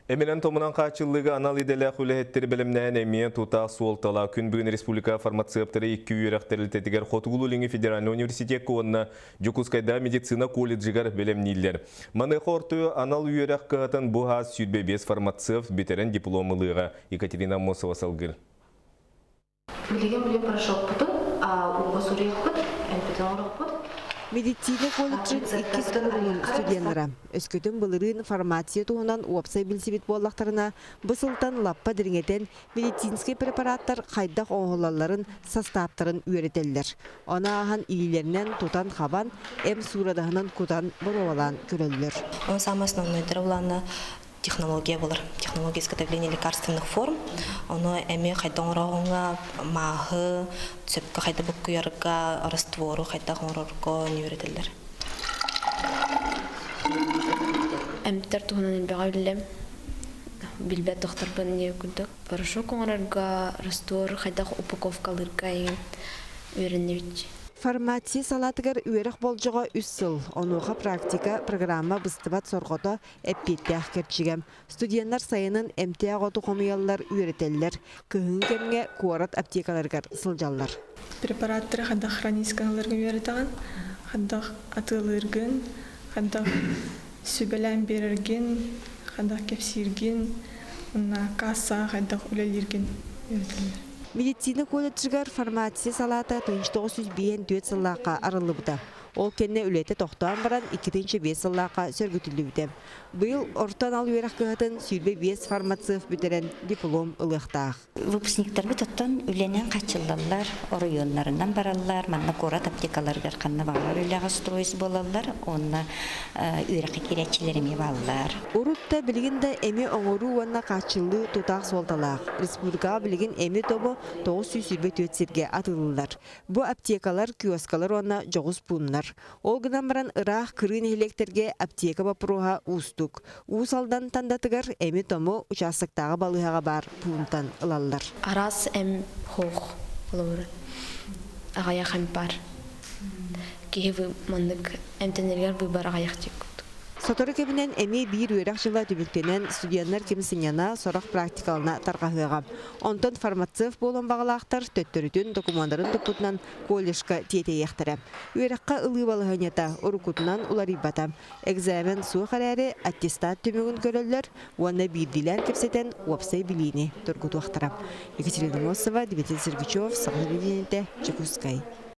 Эминэн-томунан хааччыллыыга анал идэлээх үлэһиттэри бэлэмнээн эмиэ тутаах суолталаах. Күн бүгүн республика фармацевтара икки үөрэх тэрилтэтигэр Хотугулуу-Илиҥҥи федеральнай университекка уонна Дьокуускайдааҕы медицина колледжыгар бэлэмнииллэр. Маныаха орто анал үөрэх кыһатын бу аас 25 фармацевт бүтэрэн диплом ылыаҕа. Екатерина Аммосова салгыыр. Билигин билим порошокпутун ууга суруйуохпут, эмпитин оҥоруохпут. Медицина колледжын иккис кууруһун студеннара өскөтүн былырыын фармация туһунан уопсай билсибит буоллахтарына, бу сылтан лаппа дириҥэтэн медицинскэй препараттар хайдах оҥоһуллалларын, састааптарын үөрэтэллэр. Ону ааһан илиилэринэн тутан-хабан, эм суурадаһынан кутан боруобалаан көрөллөр. Он самый основной улаана технология болар. Технология изготовления лекарственных форм. Ону эмиэ хайда оҥороҕуҥа мааһы, сөпкө хайда буккуйарга, раствору хайдах оҥорорго үөрэтэллэр. Эмтэр туһунан элбэҕи биллим. Билбэт докторбын диye курдук. Порошок оҥорорго, раствор хайдах упаковкалыырга игин үөрэннибит. Фармация салаатыгар үөрэх болдьоҕо үс сыл. Онуоха практика программа быстыбат сорҕото эппиэттээх кэрчигэ. Студеннар сайынын эмтээх оту хомуйаллар, үөрэтэллэр. Кыһыҥҥы кэмҥэ куорат аптекаларыгар сылдьаллар. Препараттары хайдах хранить-гыналларгын үөрэтэҕин, хайдах атыылыыргын, хайдах сүбэлээн биэрэргин, хайдах кэпсииргин, уонна кассаҕа хайдах үлэлииргин үөрэтэллэр. Медицина колледжыгар фармация салаата 1954 сыллаахха арыллыбыта. Ол кэннэ үлэтэ тохтоон баран, 2005 сыллаахха сөргүтүллүбүтэ. Быйыл орто анал үөрэх кыһатын 25 фармацевт бүтэрэн диплом ылыахтаах. Выпускниктарбыт оттон үлэнэн хаччыллаллар, оройуоннарынан бараллар, манна куорат аптекаларыгар ханна баҕарар үлэҕэ устроюсь буолаллар уонна үөрэххэ киирээччилэр эмиэ бааллар. Урут да билигин да эми оҥоруу уонна хааччыллыы тутаах суолталаах. Республикаҕа билигин эми тобу 924 сиргэ атыылыыллар. Бу аптекалар, киоскалар уонна дьоҕус пууннар. Ол гынан баран ыраах кырыы нэһилиэктэргэ аптека боппуруоһа уустук. Уус Алдан Тандатыгар эми-тому участоктааҕы балыыһаҕа баар пуунтан ылаллар. Араас эм хоох холобура аҕыйах эмп баар. Киһи маннык эмтэнэригэр выбор аҕыйах диэк курдук. Сотору кэминэн эмиэ биир үөрэх дьыла түмүктэнэн, студеннар ким сынньана, сорох практикалана тарҕаһыаҕа. Онтон фармацевт буолуон баҕалаахтар төттөрүтүн докумуоннарын туппутунан колледжка тиэтэйиэхтэрэ. Үөрэххэ ылыы балаһыанньата уруккутунан уларыйбата. Экзамен суох эрээри, аттестат түмүгүн көрөллөр уонна биирдиилээн кэпсэтэн уопсай билиини тургутуохтара. Екатерина Мосова, Дмитрий Сергучев, Саха телевидениетэ, Дьокуускай.